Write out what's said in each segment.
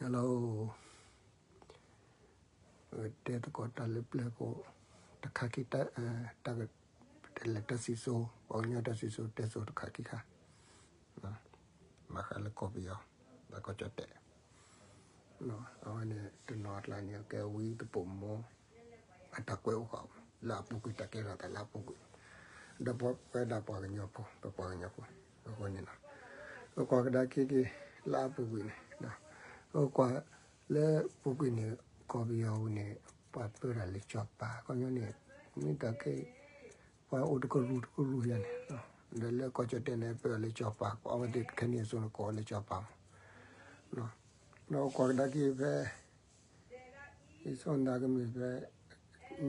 Hello, တဲသကိးတၢ်လၢပျၢၤဖိ တခါခံ, တၢ်ကတဲလဲၤတၢ်စံၣ်စိၤ, ပှၤကညီတၢ်စံၣ်စိၤတဲစိၤတခါခံခါ, ဘၣ်ဃးလၢကီၢ်ပယီၤ, ဘၣ်ကီၢ်ကၠီၣ်တဲၣ်, အဝဲန့ၣ် တနီၤအကျါန့ၣ် ကဲဝံသပိာ်မီၤ အတၢ်ကွဲးအိၣ်ဃာ် လၢအပူၤကွံာ် တၢ်ကဲထီၣ်သးလၢအပူၤကွံာ်, ဒီးပဝဲဒၣ်ပှၤကညီဖိ ပပှၤကညီဖိ အဃိန့ၣ်လီၤ. အဃိန့ၣ် ကီၢ်ကဒါက့ၤက့ၤ လၢအပူၤကွံာ်န့ၣ်, အကွၢ်လၢပူၤကွံာ်န့ၣ် ကီၢ်ပယီၤပူၤန့ၣ် ပှၤပၢတၢ်လၢစီၤပၤ ခီပညီန့ၣ် မ့ၢ်တၢ်ကဲ ပှၤအိၣ်တကရူၢ်တကရူၢ်ယၤန့ၣ်, ဒီးလၢကီၢ်ကၠီၣ်တဲၣ်န့ၣ် ပၢအီၤလၢစီၤပၤ အဝဲသ့ၣ်ခဲန့ၣ်အစိၤန့ၣ် ကိးအီၤလၢစီၤပၤမး, ဒီးကွၢ်ကဒါက့ၤဖဲ ယဆိကမိၣ်ကမ့ၢ်ဖဲ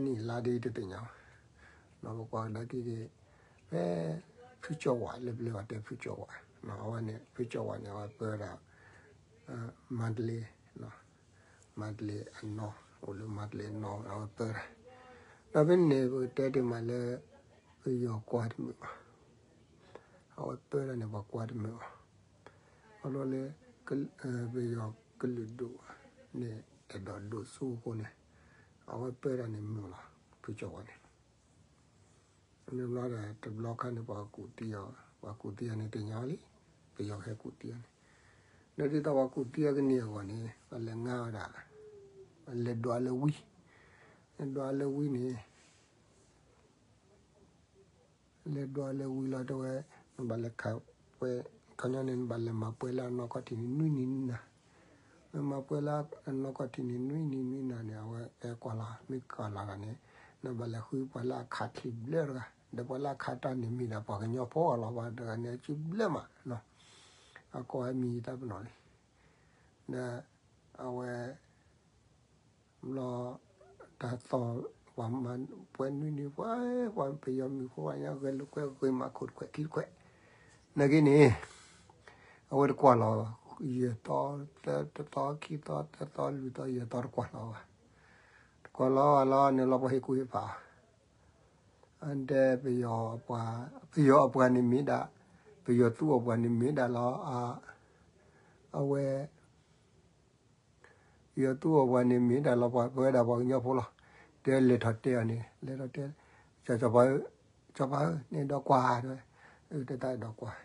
နံၣ်လါဒ်တသ့ၣ်ညါဘၣ်, ဒီးပကွၢ်ကဒါက့ၤက့ၤ ဖဲ ဖုကၠီၣ်ဝး လၢပျၢၤပှၤတဲဖုကၠီၣ်ဝး, အဝဲန့ၣ် ဖုကၠီၣ်ဝးန့ၣ် အဝဲပၢဝဲဒၣ် မန္တလေး, မန္တလေးအနီၢ်, အိၣ်လၢမန္တလေးအနီၢ် အဝဲပၢဝဲဒၣ်, ဒီးဖဲန့ၣ် ပကတဲတ့ၢ်မးလၢ ပယီၤကွၢ်တမုာ်ဘၣ်, အဝဲပၢဝဲဒၣ်န့ၣ် ပှၤကွၢ်တမုာ်ဘၣ်, ခီဖျိလၢ ပယီၤကလုာ်ဒူၣ်န့ၣ် အဲၣ်ဒိးဒိၣ်စိအဃိန့ၣ် အဝဲပၢဝဲဒၣ်န့ၣ်မုာ်လီၤ ဖုကၠီၣ်ဝးန့ၣ် မ့ၢ်ဘျီဒီး တဘျီခါန့ၣ် ပှၤကူးသံအီၤ, ပှၤကူးသံအီၤန့ၣ်သ့ၣ်ညါလံ, ပယီၤဟဲကူးသံအီၤန့ၣ်, ဒီးဒ်သိးပှၤကူးသံအီၤကန့ၢ်အဂီၢ်န့ၣ် ပှၤလဲၤငါဝဲဒၣ်, ပှၤလဲၤဒွးလၢဝံ, လဲၤဒွးလၢဝံန့ၣ် လဲၤဒွးလၢဝံလီၤတဲဝဲ, နဘၣ်လဲၤခးပှဲၤ, ခီပညီန့ၣ် နဘၣ်လဲၤမၤပှဲၤလၢအနီၢ်ကီၢ်ထံးန့ၣ် နွံနံၤနွံနၤ, နမၤပှဲၤလၢအနီၢ်ကီၢ်ထံးန့ၣ် နွံနံၤနွံနၤန့ၣ် အဝဲဟဲကွၢ်လီၤ, မ့ၢ်ကွၢ်လီၤတၢ်န့ၣ် နဘၣ်လဲၤဃုပှၤလၢအခးချံဘျၢတဂၤ, ဒီးပှၤလၢအခးတၢ်န့ၣ်မ့ၢ်ဒၣ်ပှၤကညီဖိအီၤလီၤ, ပှၤတဂၤန့ၣ် အစုဘျၢမး, အကိးဝဲမံၤတၢ်ပနီၣ်လံ, ဒီး အဝဲ ဘျီ တၢ်သီၣ် ပှၤမၤပှဲၤနွံနံၤ ပှၤ ပှၤပယီၤမုၣ်ဖိ ပှၤညီဂဲၤလိာ်ကွဲ ဂ့ၤမးခိၣ်တခွဲးခံတခွဲး, နာ်က့န့ၣ် အဝဲတကွၢ်လီၤ, ယဲၢ်သီ, တသီ ခံသီ သၢသီ လွံၢ်သီ ယဲၢ်သီတကွၢ်လီၤဘၣ်, တကွၢ်လီၤဘၣ်လီၤန့ၣ်လီၤ ပှၤဟ့ၣ်ကူၣ်ဟ့ၣ်ဖးအီၤ, အတဲ ပယီၤအပှၤန့ၣ်မ့ၢ်ဒၣ်, ပယီၤသူအီၤပှၤန့ၣ်မ့ၢ်ဒၣ်လီၤ, အဝဲ ပယီၤသူအီၤပှၤန့ၣ်မ့ၢ်ဒၣ်လီၤ ပှၤပဝဲဒၣ်ပှၤကညီဖိလီၤ, တဲလဲၤထီၣ်တဲအီၤန့ၣ် လဲၤထီၣ်တဲ, စီၤပၤဧၢ, စီၤပၤဧၢ နအဲၣ်ဒိးကွၢ်ဧါ, တဲတၢ်အဲၣ်ဒိးကွၢ်,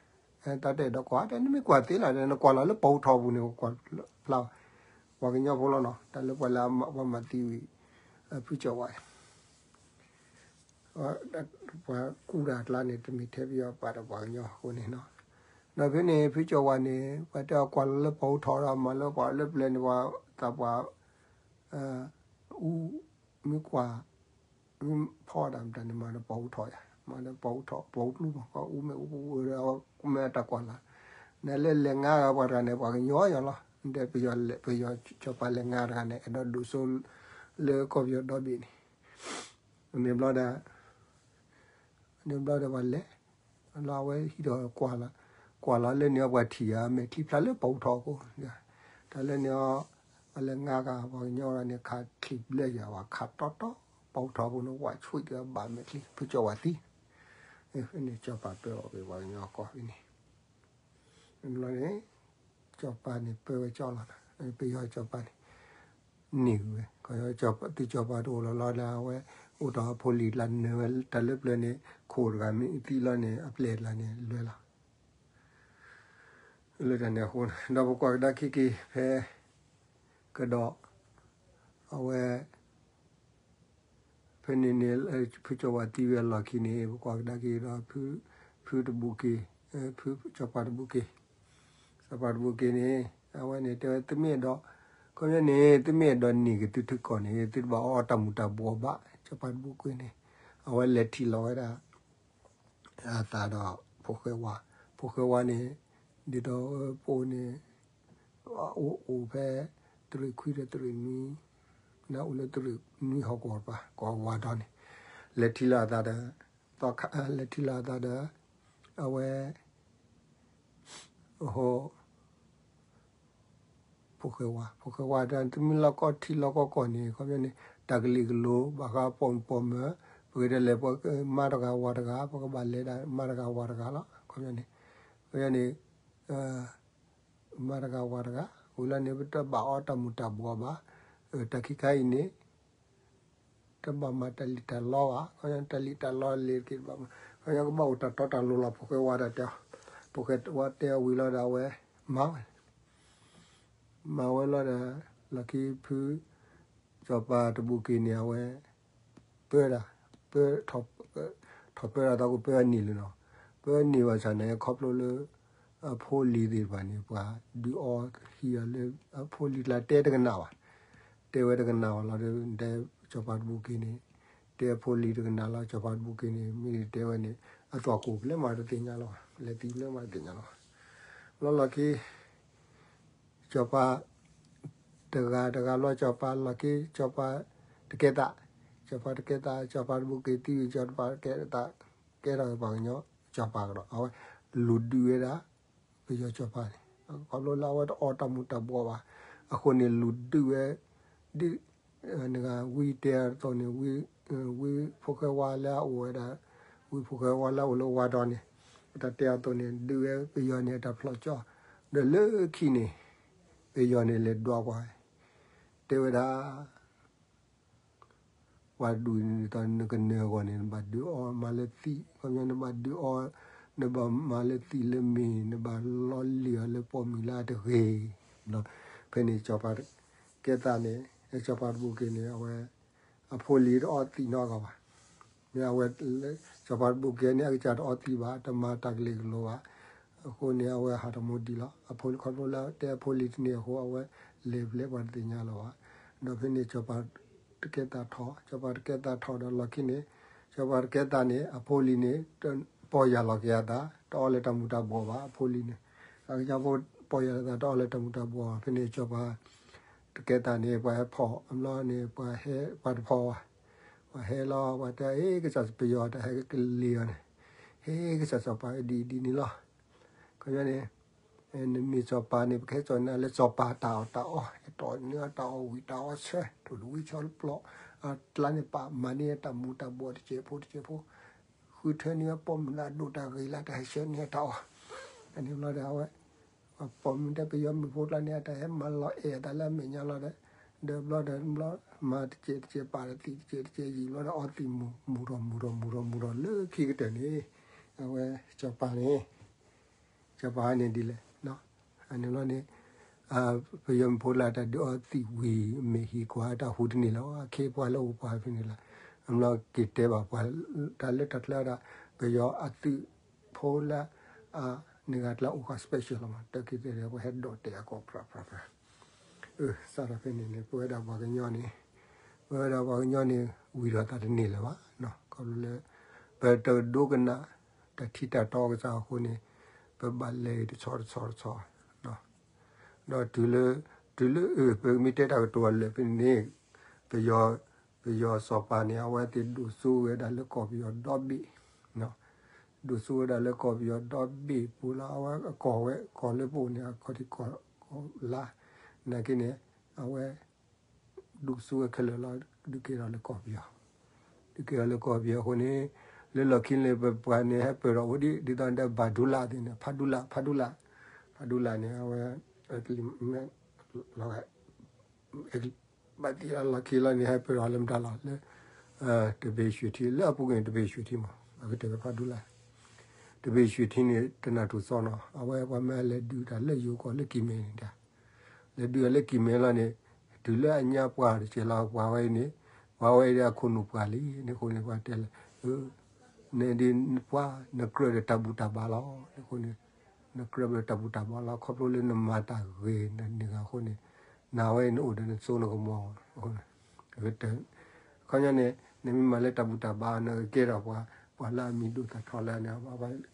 တၢ်တအဲၣ်ဒိးကွၢ် တဲနမ့ၢ်ကွၢ်သ့လီၤ တဲနကွၢ်လီၤလၢပှၤအိၣ်ထီၣ်ပူၤန့ၣ် ကွၢ်ဖျါ, ပှၤကညီဖိလီၤနီၤ တၢ်လၢပှၤလၢပှၤမၤသံဝံၤ ဖုကၠီၣ်ဝး ပှၤကူၣ်တၢ်အကျါန့ၣ် တမ့ၢ်ထဲပယီၤပာ်ဒီးပှၤကညီအဃိန့ၣ်နီၤ, ဒီးဖဲန့ၣ် ဖုကၠီၣ်ဝးန့ၣ် ပှၤတဲအီၤကွၢ်လီၤလၢပှၤအိၣ်ထီၣ်ဒီးမၤလၢပှၤလၢပျၢၤန့ၣ် ပှၤသးပှၢ် အူမ့ၢ်ကွၢ် မ့ၢ်ဖီဒၣ်မတၤန့ၣ် မၤဒီးပှၤအိၣ်ထီၣ်ယၤ, မၤဒီးပှၤအိၣ်ထီၣ် ပှၤအိၣ်ကျူမး ပှၤအူမ့ၢ်အိၣ်ပှၤအိၣ်ဒီး မ့ၢ်အတၢ်ကွၢ်လၢ်, နလဲၤလဲၤငါဂၤပှၤတဂၤန့ၣ် ပှၤကညီယၤလီၤ, တဲပယီၤ ပယီၤစီၤပၤလဲၤငါတဂၤန့ၣ် အဲၣ်ဒိးဒိၣ်စိလၢကီၢ်ပယီၤဒီဘ့ၣ်န့ၣ် န့ၣ်ဘျီဒီး န့ၣ်ဘျီဒီးပှၤလဲၤ, လၢအဝဲဟံးထီၣ်ကွၢ်လီၤ, ကွၢ်လီၤလၢန့ၣ်အီၤပှၤထံၣ်ဧါ မဲာ်ချံဖျါလၢပှၤအိၣ်ထီၣ်အဃိ, တၢ်လၢန့ၣ်အီၤ ပှၤလဲၤငါဂၤ ပှၤကညီဂၤန့ၣ် ခးချံဘျဲၣ်ယၤ ပှၤခးတီတီ ပှၤအိၣ်ထီၣ်အဃိန့ၣ် ဝးဆူၣ်တဘၣ်မဲာ်ချံ ဖုကၠီၣ်ဝးသံ, ဖဲန့ၣ်စီၤပၤပၢအီၤက့ၤပှၤကညီအကီၢ်ဖဲန့ၣ် ဘျီန့ၣ် စီၤပၤန့ၣ်ပၢဝဲကၠီလီၤ, ပယီၤစီၤပၤန့ၣ် န့ၢ်ဝဲ, သုစီၤပၤတအိၣ်လီၤလီၤဒီး အဝဲအိၣ်ဒီးအဖိလံၤကျါ နၢၤဝဲတၢ်လၢပျၢၤန့ၣ် ခိၣ်တဂၤမ့ၢ်သံလီၤန့ၣ် အပျဲၢ်တဂၤန့ၣ်လွဲလီၤ လၢတၢ်န့ၣ်အဃိ ဒီးပကွၢ်ကဒါခံက့ၤဖဲ ကဒီး အဝဲ ဖဲန့ၣ်န့ၣ် ဖုကၠီၣ်ဝးသံဝဲအလီၢ်ခံန့ၣ် ပကွၢ်ကဒါက့ၤဒီး ဖုတဘူးက့ၤ, ဖုစီၤပၤတဘူးက့ၤ, စီၤပၤတဘူးက့ၤန့ၣ် အဝဲန့ၣ်တဲဝဲ သုမ့ၢ်အဲၣ်ဒိး, ခီပညီန့ၣ် သုမ့ၢ်အဲၣ်ဒိးန့ၢ်က့ၤသုထံကီၢ်န့ၣ် သုတဘၣ်အီၣ်တၢ်မူၤတၢ်ဘှီးဘၣ် စီၤပၤတဘူးက့ၤန့ၣ် အဝဲလဲၤထံၣ်လီၤဝဲဒၣ် အသးဒီး ဖိၣ်ဃဲဝါ, ဖိၣ်ဃဲဝါန့ၣ် ဒ်သိးပအိၣ်န့ၣ် အိၣ်ဖဲ တရ့ၣ်ခွံဒီးတရ့ၣ်နွံ, နအိၣ်လၢတရ့ၣ်နွံဟီၣ်ကဝီၤတပၤ ကဝီၤဝါဒီးန့ၣ် လဲၤထံၣ်လီၤအသးဒီး လဲၤထံၣ်လီၤအသးဒီး အဝဲ ဖိၣ်ဃဲဝါ, ဖိၣ်ဃဲဝါတၢ် သုမ့ၢ်လီၢ်ကီၢ်ထံလီၢ်ကီၢ်ကီၢ်န့ၣ် ခီပညီန့ၣ် တၢ်ကလံၤကလိၤ ဘၣ်ဃးပိာ်မုၣ်ပိာ်မၢၤ ပကတဲလဲၤပှၤမါတဂၤဝၤတဂၤ ပကဘၣ်လဲၤဒၣ်မါတဂၤဝၤတဂၤလီၤ ခီပညီန့ၣ်, ခီပညီန့ၣ် မါတဂၤဝၤတဂၤ ဝံၤလီၤန့ၣ် ပတဘၣ်အီတၢ်မူၤတၢ်ဘှီးဘၣ်. တၢ်ခံခါအံၤန့ၣ် တဘၣ်မၤတၢ်လံၣ်တၢ်လီဘၣ်. ခီဖျိတၢ်လံၣ်တၢ်လီလဲၤတက့ၢ်ဘၣ်. ခီဖျိကဘၣ်အိၣ်တၢ်တီတၢ်လိၤလီၤ. ဖိၣ်ဃဲဝါဒၣ်တဲအီၤ, ဖိၣ်ဃဲဝါတဲအီၤဝံၤလီၤဒီး အဝဲမၤဝဲ မၤဝဲလီၤဒီး လီၢ်ခံဖု စီၤပၤတဘူးက့ၤန့ၣ် အဝဲ ပၢဒၣ်, ပၢ, ထီၣ်ပၢဒၣ်သးကပၢနံၣ်လၢၤနီၤ. ပၢနံၣ်ဘၣ်ဆၣ်န့ၣ် ခီဖျိလၢ အဖိလံၤသ့ၣ်တဖၣ်န့ၣ် ပှၤဒုးအီဟံးအီၤလၢ အဖိလံၤကျါတဲတကနၣ်ဘၣ်. တဲဝဲတကနၣ်ဘၣ်လီၤ. တဲစီၤပၤတဘူးက့ၤန့ၣ် တဲအဖိလံၤတကနၣ်လီၤ. စီၤပၤတဘူးက့ၤန့ၣ် မ့ၢ်တဲဝဲန့ၣ် အသွၣ်ကိၣ်ပလဲၤမၤတသ့ၣ်ညါလီၤ. လဲၤသံပလဲၤမၤတသ့ၣ်ညါလီၤ. ဘျီလီၢ်ခံ စီၤပၤ တဂၤတဂၤဘျီ စီၤပၤလီၢ်ခံ စီၤပၤတကဲသး, စီၤပၤတကဲသး စီၤပၤတဘူးက့ၤသံ စီၤပၤတကဲသး ကဲထီၣ်ပှၤကညီ စီၤပၤကဒီး အဝဲလူၤဒုးဝဲဒၣ် ပယီၤစီၤပၤန့ၣ် ခီဖျိလၢအဝဲတအီတၢ်မူၤတၢ်ဘှီးဘၣ်. အဃိန့ၣ် လူၤဒုးဝဲ ဒ် နဂၤဝံတဲအသိးန့ၣ် ဝံ ဝံဖိၣ်ဃဲဝါလၢအအိၣ်ဝဲဒၣ် ဝံဖိၣ်ဃဲဝါလၢအအိၣ်လၢဝါဒီးန့ၣ် အတၢ်တဲအသိးန့ၣ် ဒုးဝဲပယီၤန့ၣ်အတၢ်ဖျီၣ်ကၠီ ဒီးလၢခံန့ၣ် ပယီၤန့ၣ်လဲၤဒွးပှၤ တဲဝဲဒၣ် ပှၤဒုးန့ၣ် နကနၢၤအဂီၢ်န့ၣ် နဘၣ်ဒုးအီမၤလၢသံး, ခီပညီနဘၣ်ဒုးအီ နဘၣ်မၤလၢသံးလၢမ့ၤ နဘၣ်လီလံာ်အီၤလၢပိာ်မုၣ်လၢအတဂ့ၤ. ဖဲန့ၣ်စီၤပၤကဲသးန့ၣ် စီၤပၤတဘူးက့ၤန့ၣ် အဝဲ အဖိလံၤတအီသံးနီတဂၤဘၣ်. မ့ၢ်အဝဲ စီၤပၤတဘူးက့ၤန့ၣ် အကစၢ်တအီသံးဘၣ် တမၤတၢ်ကလ့ၢ်ကလိၤဘၣ်. အဃိန့ၣ် အဝဲဟးထီၣ်မူဒံးလီၤ. အဖိလံၤခီဖျိလၢတဲအဖိလံၤတန့ၢ်အဃိ အဝဲလဲၤပျဲပှၤတသ့ၣ်ညါလီၤဘၣ်. ဒီးဖဲန့ၣ် စီၤပၤတကဲသးထီၣ်, စီၤပၤတကဲသးထီၣ်ဒီးလီၢ်ခံန့ၣ် စီၤပၤတကဲသးန့ၣ် အဖိလံၤန့ၣ် ပီၢ်ယၢ်လီၤက့ၤအသး တအီလၢတၢ်မူၤတၢ်ဘှီးဘၣ်. အဖိလံၤန့ၣ် အကစၢ်ဖိပီၢ်ယၢ်လီၤသး တအီလၢတၢ်မူၤတၢ်ဘှီးဘၣ်. ဖဲန့ၣ်စီၤပၤတကဲသးန့ၣ် ပှၤဟဲဖီၣ်အဘျီန့ၣ် ပှၤဟဲ ပှၤတဖီၣ်ဘၣ်. ပှၤဟဲလီၤ ပှၤတဲ အ့ ကစၢ်ပယီၤတၢ်ဟဲကလ့ၢ်အီၤန့ၣ်, ဟ့ ကစၢ်စီၤပၤဒ်အံၤဒ်န့ၣ်လီၤ. ခီပညီန့ၣ် နမ့ၢ်စီၤပၤန့ၣ် ပကဟဲစိာ်နၤလၢစီၤပၤတၢ်အီၣ်တၢ်အီ, ဟဲတီၣ်န့ၢ်အတၢ်အီၣ်ဝံၣ်တၢ်အီၣ်ဆၢ ထိၣ်တဝံဆီတပျီ, အကျါန့ၣ်ပာ်မၤန့ၢ်တၢ်မူၤတၢ်ဘှီးတစဲးဖိတစဲးဖိ, ဃုထၢန့ၢ်အပိာ်မုၣ်လၢအဒိၣ်တၢ်ဂ့ၤလၢတၢ်ဟဲဆှၢန့ၢ်အတၢ်အီၣ်, အန့ၣ်ဘျီဒီးအဝဲ ပှၤပိာ်မုၣ်တဲပယီၤမုၣ်ဖိကျါန့ၣ် အတၢ်ဟဲမၤလီၤအဲၣ်အသးလၢအမဲာ်ညါလီၤဒီး, ဒီးဘျီဒီးဘျီ မၤတစဲးတစဲးပာ်ဒီးသံးတစဲးတစဲးယံာ်ဘျီဒီးအီသံးမူၤမူၤထီၣ်မူၤထီၣ်မူၤထီၣ်မူၤထီၣ်လၢခံကတၢၢ်န့ၣ်, အဝဲစီၤပၤန့ၣ် စီၤပၤန့ၣ်ဒ်လဲၣ်, အန့ၣ်ဘျီန့ၣ် ပယီၤမုၣ်ဖိလၢတၢ်ဒုးအီသံးဝံၤ မ့ၢ်ဟံးကွၢ်တၢ်ဟူတန့ၢ်လီၤ. အခ့အပှၤလၢအိၣ်ပှၤဖဲန့ၣ်လီၤ. အဘျီက့ၤတဲဘၣ်ပှၤ တၢ်လၢတၢ်ကျါဒၣ် ပယီၤအသုးဖိလၢ အန့ၣ်ဂၤကျါအိၣ်ဃီ special လီၤမး တၢ်က့ၤတဲဒီး ပှၤဟဲဒိးတဲအကီၢ်ဖြးဖြးဖြး, စးထီၣ်ဖဲန့ၣ်န့ၣ် ပဝဲဒၣ်ပှၤကညီန့ၣ် ပဝဲဒၣ်ပှၤကညီန့ၣ် ဝံၤဒီးသးတန့ၢ်လၢၤဘၣ်, ခီဖျိလၢ ပတဒိကနၣ် တၢ်ထံတၢ်တီကစၢ်အဃိန့ၣ် ပဘၣ်လဲၤတဆီတဆီတဆီ ဒီးတုၤလၢ တုၤလၢအ ပမ့ၢ်တဲတၢ်ကတိၤအလၢာ်ဖဲန့ၣ် ပယီၤ ပယီၤစီၤပၤန့ၣ် အဝဲသ့ၣ်ဒိၣ်စိဝဲဒၣ်လၢကီၢ်ပယီၤဒီဘ့ၣ်, ဒိၣ်စိဝဲဒၣ်လၢကီၢ်ပယီၤဒီဘ့ၣ်ပူၤလီၤ. အဝဲအကီၢ်ဝဲ ကီၢ်လၢပအိၣ်န့ၣ် အခီၣ်ထံးကီၢ်လါ, နာ်က့န့ၣ် အဝဲ ဒိၣ်စိဝဲခဲလၢာ်လီၤ. ဒုးကဲထီၣ်လၢကီၢ်ပယီၤ, ဒုးကဲထီၣ်လၢကီၢ်ပယီၤအဃိန့ၣ် လၢလီၢ်ခံန့ၣ် ပပှၤန့ၣ်ဟဲပၢၢ်ထီၣ်အိၣ်ဒံး ဒ်သိးဒီးဘၣ်ဒူလၣ်သ့ၣ်န့ၣ် ဖးဒူလၣ် ဖးဒူလၣ်, ဖးဒူလၣ်န့ၣ် အဝဲ လီၤ ဘၣ်သံလီၤခံလီၤန့ၣ် ဟဲပၢၢ်ထီၣ်လၢမတၤလီၤ လၢ တဘ့ၣ်ရွှ့ၣ်ထံ လၢအပူၤကွံာ်န့ၣ် တဘ့ၣ်ရွှ့ၣ်ထံမး အကတၢၢ်ဖးဒူလၣ်, တဘ့ၣ်ရွှ့ၣ်ထံန့ၣ် တနၢ်ထူၣ်စီနီၤ အဝဲပှၤမ့ၢ်လဲၤဒုးတၢ်လၢယိၤကီၢ်လၢကံၢ်မဲန့ၣ် လဲၤဒုးအီၤလၢကံၢ်မဲလီၤန့ၣ်, တုၤလၢအညါပှၢ်တစဲးလီၤ ပှၤဝဲအံၤန့ၣ်, ပှၤဝဲအံၤဒီးအခိၣ်နူာ်ပှၢ်လံန့ၣ်အဃိန့ၣ် ပှၤတဲလၢ နဒ်ပှၤ နကြၢးဒီးတၢ်ဘူၣ်တၢ်ဘါလီၤန့ၣ်အဃိန့ၣ်, နကြၢးဒီးတၢ်ဘူၣ်တၢ်ဘါလီၤ ခီဖျိလၢနမၤတၢ်ဂ့ၤနန့ၢ်ဂၤအဃိန့ၣ်, နဝဲအံၤနအိၣ်ဒီးနစိနကမီၤအဃိန့ၣ်, ခီပညီန့ၣ် နမ့ၢ်မၤလၢတၢ်ဘူၣ်တၢ်ဘါ နကကဲထီၣ်ပှၤ ပှၤလၢအမံၤဒိၣ်သၣ်ထီလၢန့ၣ်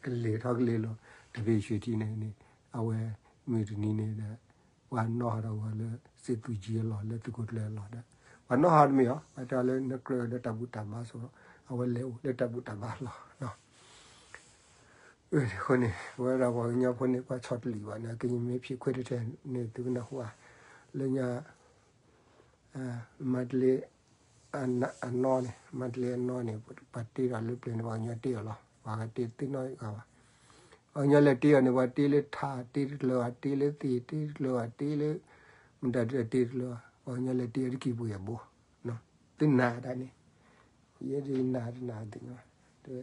ကလ့ၤထီၣ်ကလ့ၤလီၤ တဘ့ၣ်ရွှ့ၣ်ထံန့ၣ်န့ၣ်, အဝဲမုၢ်တနံၤန့ၣ်ဒီး ပှၤနီၣ်ဟးထီၣ်ဂီၤလၢ စံးသူၣ်ကံအလီၢ် လၢသုးခိၣ်ကျၢၢ်အလီၢ်ဒီး ပှၤနီၣ်ဟးတမ့ၢ်အီၤ ပှၤတဲလၢနကြၢးဒီးတၢ်ဘူၣ်တၢ်ဘါဆိဒီး အဝဲလဲၤအိၣ်လၢတၢ်ဘူၣ်တၢ်ဘါလီၢ်. အဃိန့ၣ် ပဝဲဒၣ်ပှၤကညီဖိန့ၣ် ပှၤဆီၣ်တလံာ်ဘၣ်န့ၣ် ကယမ့ၢ်ဖံးခွဲးတထဲန့ၣ် သုကနၢ်ဟူဧါ, လၢညါ မၤတလ့ အနီၢ်န့ၣ် မၤတလ့အနီၢ်န့ၣ် ပှၤတ့ထီၣ်လၢပျၢၤန့ၣ် ပှၤကညီတ့အီၤလီၤ. ပှၤကတ့သ့ၣ်နီၣ်ဂၤဘၣ်. ပှၤကညီလဲၤတ့အီၤန့ၣ် ပှၤတ့လၢထးတ့တကျၢၤဘၣ်, တ့လၢသ့ၣ်တ့တကျၢၤဘၣ်, တ့လၢ မတၤတ့တကျၢၤဘၣ်, ပှၤကညီလဲၤတ့အီၤတကံၢ်ပူၤယဲၢ်ဘိ, သုနာ်တၢ်န့ၣ်, ယဲဒၣ်နာ်တနာ်သ့ၣ်ညါ, တဲ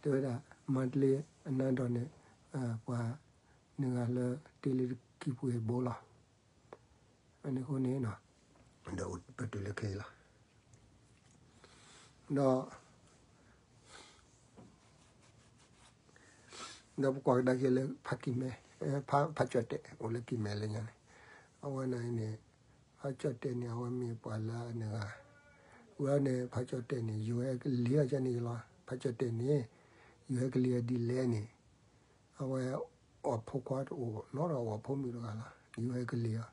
ဝဲဒၣ် မၤတလ့အနါဒီးန့ၣ် ပှၤနဂၤလၢတ့လၢတကံၢ်ပူၤယဲၢ်ဘိလီၤ. အန့ၣ်အဃိန့ၣ် ဒီးပတုၤလၢခဲအံၤလီၤ. ဒီး ဒီးပကွၢ်ကဒါက့ၤလၢဖးကံၢ်မဲ, ဖးကၠီၣ်တဲာ် အိၣ်လၢကံၢ်မဲလၢညါန့ၣ်, အဝဲန့ၣ်န့ၣ် ဖးကၠီၣ်တဲာ်န့ၣ် အဝဲမ့ၢ်ပှၤလၢအနဂၤ, ဝဲန့ၣ် ဖးကၠီၣ်တဲာ်န့ၣ် ယိၤဟဲကလံၤအီၤကန့ၣ်လီၤ. ဖးကၠီၣ်တဲာ်န့ၣ် ယိၤဟဲကလံၤအီၤဒ်လဲၣ်န့ၣ် အဝဲ အီၣ်ဖိခွါတအိၣ်နီတဂၤ အီၣ်ဖိမုၣ်တဂၤလီၤ. ယိၤဟဲကလံၤ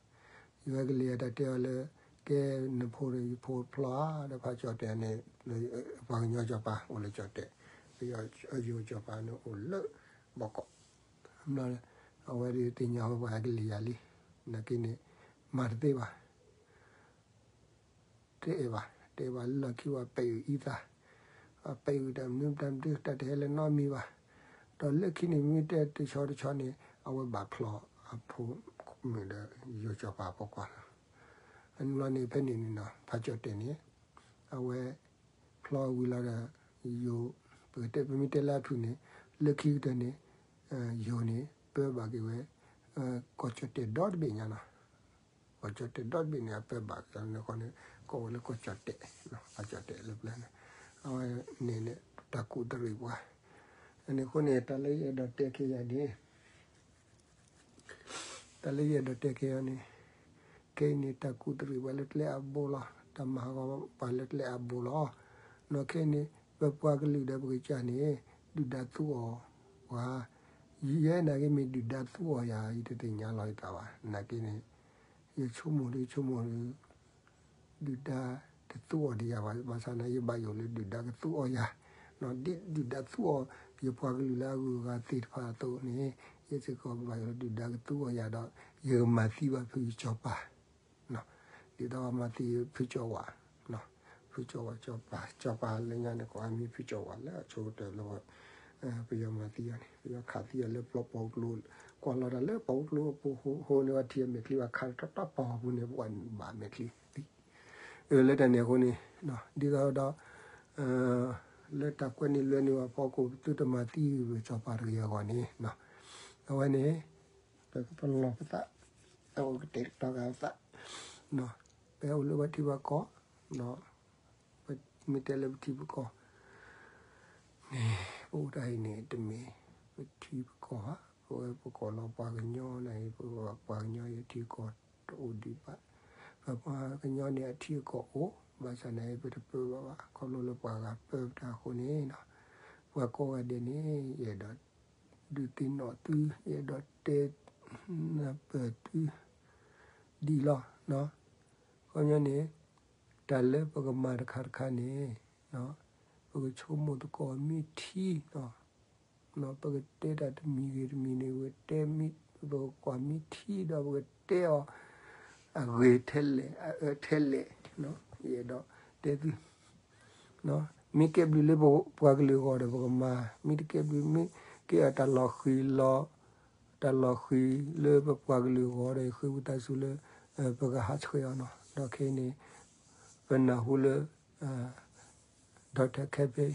အီၤ, ယိၤဟဲကလံၤအီၤ တၢ်တဲအီၤလၢ ကဲနဖိဒီးယဖိတဖျီဧါ, ဒီးဖးကၠီၣ်တဲာ်န့ၣ် ပှၤကညီစီၤပၤအိၣ်လၢကၠီၣ်တဲာ်, ယိၤစီၤပၤန့ၣ်အိၣ်လၢဘီကီး, အဝဲဒၣ်သ့ၣ်ညါဝဲပှၤဟဲကလံၤယၤလံ, နာ်က့န့ၣ် မၤတသ့ဘၣ် တအဲၣ်ဘၣ်, တအဲၣ်ဘၣ်လၢခံဘၣ် ပဲာ်အုၣ်အံသး, ပဲာ်အုၣ်တၢ်မနုၤတၢ်မနုၤ တၢ်တဟဲလၢၤနီတမံၤဘၣ်. ဒီးလၢခံန့ၣ် မ့ၢ်တဲတဆီတဆီန့ၣ် အဝဲဘၣ်ဖျီအဖိမုၣ်ဒီး ယိၤစီၤပၤအဖိခွါလီၤ. အန့ၣ်ဘျီန့ၣ် ဖဲန့ၣ်န့ၣ်နီၤ ဖးကၠီၣ်တဲာ်န့ၣ် အဝဲဖျီဝံၤလီၤဒီး ယိၤ ပကတဲ ပမ့ၢ်တဲလၢအဖုၣ်န့ၣ် လၢခံကတၢၢ်န့ၣ် ယိၤန့ၣ် ပၢဘၣ်က့ၤဝဲ ကီၢ်ကၠီၣ်တဲာ်ဒီတဘ့ၣ်ညါနီၤ. ကီၢ်ကၠီၣ်တဲာ်ဒီတဘ့ၣ်န့ၣ် အပၢဘၣ်က့ၤန့ၣ်ဃီန့ၣ် ကိးဝဲလၢကီၢ်ကၠီၣ်တဲာ်, ကီၢ်ကၠီၣ်တဲာ်လၢပျၢၤန့ၣ် အဝဲန့ၣ်န့ၣ် တၢ်ကူၣ်တရံးပှၤ, အန့ၣ်အဃိန့ၣ် တၢ်လၢယအဲၣ်ဒိးတဲက့ၤယၤန့ၣ် တၢ်လၢယအဲၣ်ဒိးတဲက့ၤအီၤန့ၣ် ခဲအံၤန့ၣ် တၢ်ကူၣ်တရံးပှၤလၢကျဲအဘိလီၤ. တၢ်မၤဟးဂီၤပှၤလၢကျဲအဘိလီၤ. နီၢ်ခဲအံၤန့ၣ် ပပှၤကလုာ်ဒီးပကစၢ်န့ၣ် ဒုၣ်ဒါသူအီၤပှၤ, ယဲနာ်က့မ့ၢ်ဒုၣ်ဒါသူအီၤယၤ ယတသ့ၣ်ညါလီၤယသးဘၣ်. နာ်က့န့ၣ် ယဆိကမိၣ်ဒုး ယဆိကမိၣ်ဒုး ဒုၣ်ဒါတသူအီၤဒံးယၤဘၣ်, ဘၣ်ဆၣ်န့ၣ် ယဘၣ်ယိၣ်လၢဒုၣ်ဒါကသူအီၤယၤ, ဒ်ဒုၣ်ဒါသူအီၤ ယပှၤကလုာ်လၢအဂုၤအဂၤသ့ၣ်တဖၣ်အသိးန့ၣ် ယစ့ၢ်ကီးဘၣ်ယိၣ်လၢဒုၣ်ဒါကသူအီၤယၤဒီး ယကမၤသံဘၣ်ဖုကၠီၤပၤ, ဒ်သိးမၤသံဖုကၠီၤဝါ, ဖုကၠီၤဝါ ကၠီၤပၤ ကၠီၤပၤလၢညါန့ၣ် ကိးအမံၤဖုကၠီၤဝါလၢအဆိကတၢၢ်လၢ ပယီၤမၤသံအီၤန့ၣ် ပယီၤခးသံအီၤလၢပျီပှီၤကျိ, ကွၢ်လီၤတၢ်လၢပှီၤကျိအပူၤ ဟိန့ၢ်ဝဲထံအမဲာ်ချံဘၣ် ခးတတီတီပှီၤပူၤန့ၣ် ပှၤဘၣ်မဲာ်ချံသံ လၢတၢ်န့ၣ်အဃိန့ၣ် ဒ်သိးဒီး လၢတၢ်ကွဲန့ၢ်လွဲန့ၢ်ဝဲဖီခိၣ် ပသုတမၤသံပကၠီၤပၤတဂ့ၤအဂီၢ်န့ၣ် အဝဲန့ၣ် ပကပလီၢ်ပသး ပကတဲာ်ကတီၤဃာ်ပသး ပအိၣ်လၢပထံပကီၢ် ပမ့ၢ်တဲလၢပထံပကီၢ်န့ၣ် ပအိၣ်တၢ်အံၤန့ၣ် တမ့ၢ်ပထံပကီၢ်ဘၣ်, ပဝဲပကိးလီၤပှၤကညီန့ၣ် ပပှၤကညီအံၤထံကီၢ်တအိၣ်ဒံးဘၣ်, ပပှၤကညီန့ၣ်အထံအကီၢ်အိၣ်, ဘၣ်ဆၣ်န့ၣ် ပတပၢဘၣ်ဘၣ် ခီဖျိလၢပှၤဂၤပၢပတၢ်အဃိန့ၣ် ပှၤကိးဂၤဒဲးန့ၣ် ယအဲၣ်ဒိးဒုးသ့ၣ်နီၣ်သု, ယအဲၣ်ဒိးတဲနၢ်ပၢၢ်သု ဒ်လီၤ. ခီပညီန့ၣ် တၢ်လၢပကမၤတခါတခါန့ၣ် ပကဆိကမိၣ်သကိးမ့ၢ်ထံ, ပကတဲတၢ်တမံၤဂ့ၤတမံၤန့ၣ် ပကတဲမ့ၢ် ပကကွၢ်မ့ၢ်ထံဒီး ပကတဲအီၤ အဂ့ၤထဲလဲၣ် အအၢထဲလဲၣ်, ယအဲၣ်ဒိးတဲသု မ့ၢ်ကဲဘျုးလၢပပှၤကလုာ်အဂီၢ်ဒီး ပကမၤ, မ့ၢ်တကဲဘျုး မ့ၢ်ကဲအတၢ်လီၤဃံၤလီၤ, တၢ်လီၤဃံၤလၢပပှၤကလုာ်အဂီၢ်ဒီး ဃ့ဝံသးစူၤလၢ ပကဟးဆှဲးအီၤနီၤ. ဒီးခဲအံၤန့ၣ် ပနၢ်ဟူလၢ ဒီးတၢ်ခဲဖ့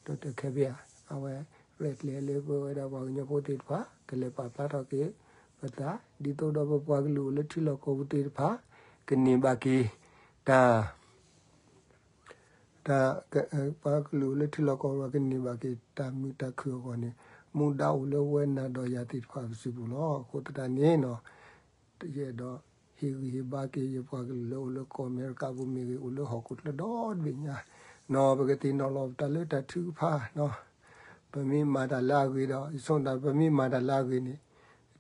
ဒီးတၢ်ခဲဖ့ဧါ, အဝဲရဲၣ်ကျဲၤလၢပဝဲဒၣ်ပှၤကညီဖိသ့ၣ်တဖၣ် ကလဲၤပာ်ဖျါထီၣ်က့ၤပသး ဒ်သိးဒီးပပှၤကလုာ်အိၣ်လၢထံလီၢ်ကီၢ်ပူၤသ့ၣ်တဖၣ် ကန့ၢ်ဘၣ်က့ၤ တၢ် တၢ် ပှၤကလုာ်အိၣ်လၢထံလီၢ်ကီၢ်ပူၤ ကန့ၢ်ဘၣ်က့ၤတၢ်မုာ်တၢ်ခုၣ်အဂီၢ်န့ၣ် မူဒါအိၣ်လၢဝဲနၤဒီးယၤသ့ၣ်တဖၣ်ပစုပူၤလီၤ. အဃိသတးန့ၣ်နီၤ ယအဲၣ်ဒိးဟ့ၣ်ဂံၢ်ဟ့ၣ်ဘါက့ၤ ယပှၤကလုာ်လၢအိၣ်လၢကီၢ်အမဲရကၤပူၤမ့ၢ်ဂ့ၤ အိၣ်လၢဟီၣ်ခိၣ်ချၢဒီတဘ့ၣ်ညါနီၤ ပကသ့ၣ်နီၣ်လီၤပသးလၢတၢ်ထုကဖၣ်နီၤ ပမ့ၢ်မၤတၢ်လၢအဂ့ၤဒီး ယဆိကမိၣ် ပမ့ၢ်မၤတၢ်လၢအဂ့ၤန့ၣ်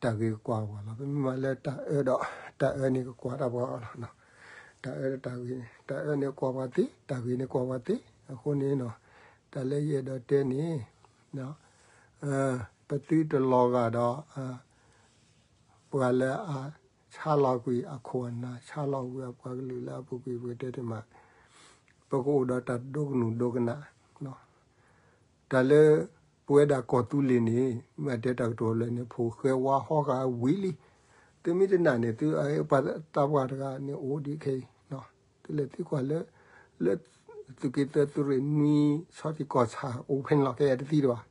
တၢ်ဂ့ၤကကွၢ်ပှၤလီၤ. ပမ့ၢ်မၤလၢတၢ်အၢဒီး တၢ်အၢန့ၣ်ကကွၢ်တၢ်ပှၤလီၤ. တၢ်အၢဒီးတၢ်ဂ့ၤန့ၣ် တၢ်အၢန့ၣ်ကွၢ်ပှၤသ့, တၢ်ဂ့ၤန့ၣ်ကွၢ်ပှၤသ့. အဃိန့ၣ်နီၤ တၢ်လၢယအဲၣ်ဒိးတဲန့ၣ် ပသုတလီၤဂာ်ဒီး ပှၤလၢအဆါလီၤကွံာ်အခိၣ်အနၢ် ဆါလီၤကွံာ်အပှၤကလုာ်လၢအပူၤကွံာ် ပကတဲတမံၤ ပကအိၣ်ဒီးတၢ်ဒိကနုၣ်ဒိကနၣ် တၢ်လၢ ပဝဲဒၣ်ကီၢ်သူလ့ၤန့ၣ် မ့ၢ်တဲတၢ်ကတိၤလၢန့ၣ် ဖိၣ်ဃဲဝါဟီဂၤဝံၤလံ. သုမ့ၢ်တနာ်န့ၣ် သုပှၤတၢ်ပှၤတဂၤန့ၣ်အိၣ်ဒံးခဲအံၤ, သုလဲၤသံကွၢ်လၢ လၢသုးက့သၢသုးရ့ၣ်နွံ ဆီထံးကီၢ်ဆၣ်အိၣ်ဖဲန့ၣ်လီၤ ကဲယတသံတဘၣ်.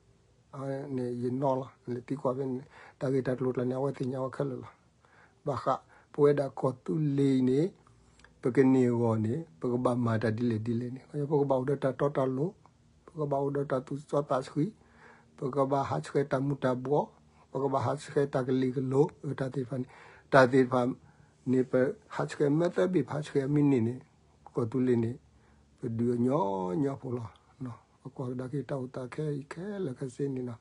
န့ၣ်ယနီၤလီၤ လဲၤသံကွၢ်ဖဲန့ၣ် တၢ်ဂ့ၢ်တၢ်ကျိၤကျါန့ၣ် အဝဲသ့ၣ်ညါဝဲခဲလၢာ်လီၤ. ဘၣ်ဃး ပဝဲဒၣ်ကီၢ်သူလ့ၤအံၤန့ၣ် ပကန့ၢ်အဂီၢ်န့ၣ် ပကဘၣ်မၤတၢ်ဒ်လဲၣ်ဒ်လဲၣ်န့ၣ် ပကဘၣ်အိၣ်ဒီးတၢ်တီတၢ်လိၤ, ပကဘၣ်အိၣ်ဒီးတၢ်သူၣ်စီသးဆှံ, ပကဘၣ်ဟးဆှဲးတၢ်မူၤတၢ်ဘှီး, ပကဘၣ်ဟးဆှဲးတၢ်ကလံၤကလိၤ တၢ်သ့ၣ်တဖၣ်န့ၣ်, တၢ်သ့ၣ်တဖၣ်န့ၣ် ပဟးဆှဲးမၢသၢဘ့ၣ် ပဟးဆှဲးအမ့ၢ်န့ၢ်န့ၣ် ကီၢ်သူလ့ၤန့ၣ် ပဒုးအညီညီဖိလီၤ. ပကွၢ်ကဒါက့ၤတၢ်အိၣ်သးခဲအံၤခဲလၢာ်ခဲဆ့န့ၣ်လီၤ.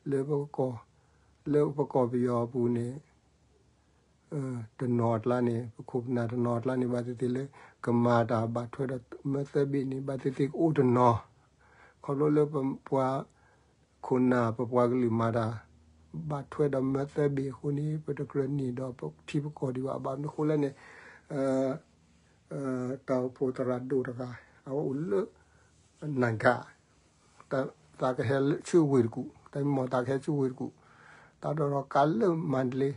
လၢပကီၢ်, လၢပကီၢ်ပယီၤအပူၤန့ၣ် တနီၤအကျါန့ၣ် ပခိၣ်ပနၢ်တနီၤအကျါန့ၣ် ဘၣ်သ့ၣ်သ့ၣ်လၢ ကမၤတၢ်ဘၣ်ထွဲဒီးမၢသၢဘ့ၣ်န့ၣ် ဘၣ်သ့ၣ်သ့ၣ်ကအိၣ်တနီၤ, ခီဖျိလၢပပှၤခိၣ်နၢ် ပပှၤကလုာ်မၤတၢ် ဘၣ်ထွဲဒီးမၢသၢဘ့ၣ်အဃိန့ၣ် ပတကြၢးန့ၢ်ဒီးပထံပကီၢ်ဒံးဘၣ်. ဘၣ်မနုၤအဃိလဲၣ်န့ၣ် တၢ်အိၣ်ဖှိၣ်သရၣ်ဒိၣ်တဂၤ အဝဲအိၣ်လၢ နၢ်ကၣ် သးကဟဲဆူဝ့ၢ်တကူၣ်, တၢ်မ့ၢ်မီၢ်သးကဟဲဆူဝ့ၢ်တကူၣ်, တၢ်ဒိးထီၣ်ကါလၢမၤတလ့,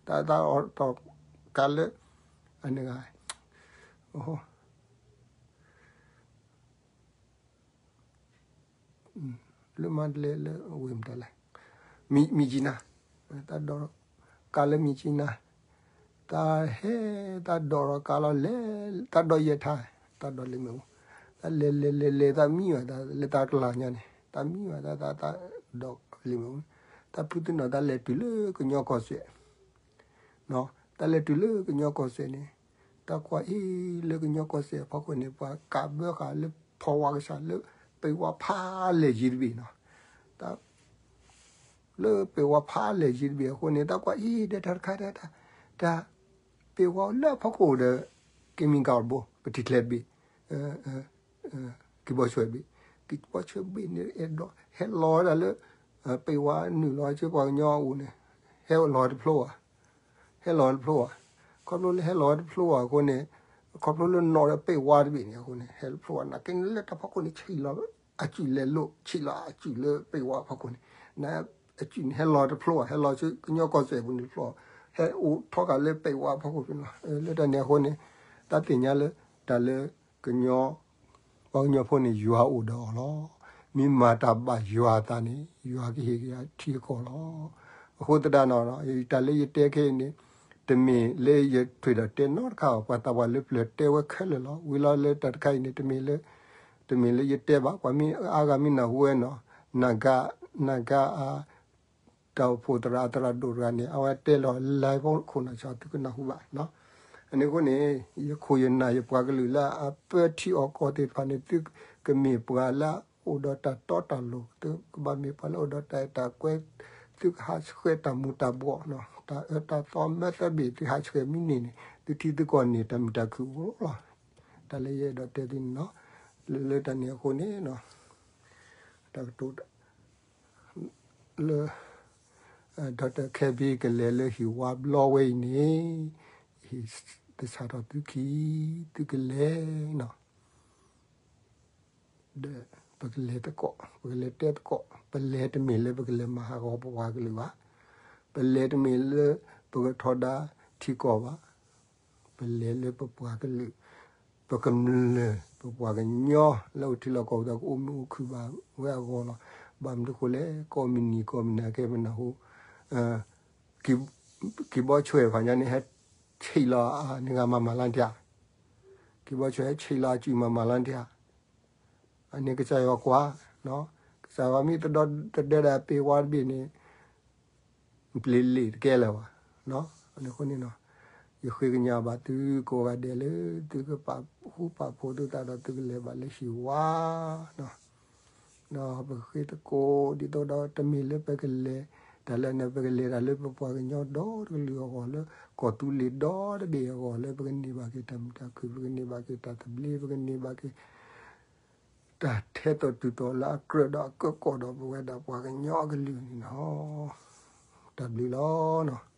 တၢ်ဒိးထီၣ်ကါလၢ အန့ၣ်ဂၤ လၢမၤတလ့လၢဝ့ၢ်မတၤလဲၣ်, မံၤကံနါ, တၢ်ဒိးထီၣ်ကါလၢမံၤကံနါ, တၢ်ဟဲ တၢ်ဒိးထီၣ်ကါလီၤလဲၤ, တၢ်ဒိးယဲၢ်ထါ, တၢ်ဒိးလံာ်မဲာ်အိၣ်, တၢ်လဲၤလဲၤလဲၤလဲၤ တၢ်မံဘၣ် တၢ်လၢတၢ်ကလၤညါန့ၣ် တၢ်မံဘၣ် တၢ် တၢ် တၢ်ဒိးလံာ်မဲာ်အိၣ်, တၢ်ဖုသနၢၣ် တၢ်လဲၤတုၤလၢကညီကီၢ်စဲၣ် တၢ်လဲၤတုၤလၢကညီကီၢ်စဲၣ်န့ၣ် တၢ်ကွၢ်အံၤလၢကညီကီၢ်စဲၣ်အဖီခိၣ်န့ၣ် ပှၤကးဘၢဃာ်လၢဖီဝါကဆှီလၢ ပ့ၤဝါဖးလဲၢ်ယံၤတဘ့ၣ်နီၤ, တၢ် လၢပ့ၤဝါဖးလဲၢ်ယံၤတဘ့ၣ်အဃိန့ၣ် တၢ်ကွၢ်အံၤဒီးတၢ်တခါတၢ် တၢ် ပ့ၤဝါလၢအဖီခိၣ်ဒီး ကမံၤကၤအိၣ်တဘိ ပထံၣ်ကျဲတဘ့ၣ် ကံဘီဆွဲဘ့ၣ်, ကံဘီဆွဲဘ့ၣ်န့ၣ် အဲၣ်ဒိးဟဲလီၤဝဲဒၣ်လၢ ပ့ၤဝါနုာ်လီၤဆူပှၤကညီအအိၣ်န့ၣ် ဟဲလီၤတဖျိဘၣ်, ဟဲလီၤတဖျိဘၣ်, ခီဖျိလၢဟဲလီၤတဖျိဘၣ်အဃိန့ၣ် ခီဖျိလၢနီၣ်ဒီးပ့ၤဝါတဘ့ၣ်န့ၣ်အဃိန့ၣ် ဟဲတဖျိဘၣ် နာ်က့န့ၣ်လၢတၢ်ဖီခိၣ်န့ၣ် ဆံးလီၤအစုးလဲၤလိာ် ဆံးလီၤအစုးလၢပ့ၤဝါဖီခိၣ်န့ၣ် နအစုးန့ၣ် ဟဲလီၤတဖျိဘၣ် ဟဲလီၤဆူကညီကီၢ်စဲၣ်ပူၤန့ၣ်တဖျိဘၣ် ဟဲအိၣ်ထီၣ်ဃာ်လၢပ့ၤဝါဖီခိၣ်န့ၣ်လီၤ. လၢတၢ်န့ၣ်အဃိန့ၣ် တၢ်သ့ၣ်ညါလၢ တၢ်လၢကညီ ပှၤကညီဖိန့ၣ် ယွၤအိၣ်ဒီးအီၤလီၤ. မ့ၢ်မၤတၢ်ဘၣ်ယွၤအသးန့ၣ် ယွၤကဟ့ၣ်က့ၤအထံအကီၢ်လီၤ. အဃိသတးဒီး တၢ်လၢယတဲခဲအံၤန့ၣ် တမ့ၢ်လၢယထွဲဒီးတဲနီတခါဘၣ် ပှၤသးပှၢ်လၢပျၢၤတဲဝဲခဲလၢာ်လီၤ. ဝံၤလီၤလၢတၢ်တခါအံၤန့ၣ် တမ့ၢ်လၢ တမ့ၢ်လၢယတဲဘၣ် ပှၤမ့ၢ်အါဂၤမ့ၢ်နၢ်ဟူဝဲနီၤ နၢ်ကၣ် နၢ်ကၣ်အ တၢ်အိၣ်ဖှိၣ်သရၣ် သရၣ်ဒိၣ်တဂၤန့ၣ် အဝဲတဲလီၤလၢအဖီခိၣ်နီၤ ဆၢသုကနၢ်ဟူဘၣ်နီၤ. အန့ၣ်အဃိန့ၣ် ယခိၣ်ယနၢ်ယပှၤကလုာ်လၢအပၢထံအီၣ်ကီၢ်သ့ၣ်တဖၣ်န့ၣ် သုကမ့ၢ်ပှၤလၢအအိၣ်ဒီးတၢ်တီတၢ်လိၤ သုကဘၣ်မ့ၢ်ပှၤလၢအအိၣ်ဒီးတၢ်အဲၣ်တၢ်ကွဲ သုကဟးဆှဲးတၢ်မူၤတၢ်ဘှီးနီၤ တၢ်အၢတၢ်သီမၢသၢဘ့ၣ် သုဟးဆှဲးမ့ၢ်န့ၢ်န့ၣ် သုထံသုကီၢ်န့ၢ်တၢ်မုာ်တၢ်ခုၣ်အိၣ်လီၤ. တၢ်လၢယအဲၣ်ဒိးတဲသုန့ၣ်နီၤ လၢလၢတၢ်န့ၣ်အဃိန့ၣ်နီၤ တၢ်ကတိၤ လၢ Doctor Kevin ကလဲၤလၢဟံၣ်ဝါဘျီဝဲအံၤန့ၣ် ဟ့ၣ်သဆၣ်ထီၣ်သုခံ သုကလဲၤနီၤ ဒီးပကလဲၤသကိး ပကလဲၤတဲသကိး ပလဲၤတမ့ၢ်လၢပကလဲၤမၤဟးဂီၤပပှၤကလုာ်ဘၣ် ပလဲၤတမ့ၢ်လၢ ပကထီဒါထံကီၢ်ဘၣ် ပလဲၤလၢပပှၤကလုာ် ပကမျၢၢ် ပပှၤကညီလၢအိၣ်ထံလီၢ်ကီၢ်ပူၤဒီးကအိၣ်မုာ်အိၣ်ခုၣ်ဘၣ်ဝဲအဂီၢ်လီၤ. ဘၣ်မနုၤအဃိလဲၣ် ကိးမုၢ်နံၤကိးမုၢ်နၤကဲပနၢ်ဟူ ကံဘီဆွဲဖးညါန့ၣ် ဟဲဆံးလီၤအန့ၢ်ဂၤမၤမၤလါတၢ် ကံဘီဆွဲဟဲဆံးလီၤအစုးမၤမၤလါတၢ် အန့ၣ်ကစၢ်ယွၤကွၢ် ကစၢ်ယွၤမ့ၢ်တဒီသဒၢဒၣ်ပ့ၤဝါတဘ့ၣ်န့ၣ် ပျ့ၤလ့ၣ်တကဲလၢၤဘၣ်. အဃိန့ၣ် ယဃ့ကညးဘၣ်သုကိးဂၤဒဲးလၢ သုကပာ်ဃူပာ်ဖိးသုသးဒီးသုကလဲၤဘၣ်လၢဟံၣ်ဝါ ဒီးပဃ့သကိးဒ်သိးဒီးတမ့ၢ်လၢပကလဲၤ တၢ်လၢန့ၣ် ပကလဲၤတၢ်လၢပပှၤကညီဒီတကလုာ်အဂီၢ် လၢကီၢ်သူလ့ၤဒီတဘ့ၣ်အဂီၢ် လၢပကန့ၢ်ဘၣ်က့ၤတၢ်မုာ်တၢ်ခုၣ် ပကန့ၢ်ဘၣ်က့ၤတၢ်သဘျ့ ပကန့ၢ်ဘၣ်က့ၤ တၢ်ထဲသိးတုၤသိးလၢအကြၢးဒီးအကၢကီၢ်ဒီးပဝဲဒၣ်ပှၤကညီအကလုာ်န့ၣ်လီၤ. တၢ်ဘျုးလီၤ.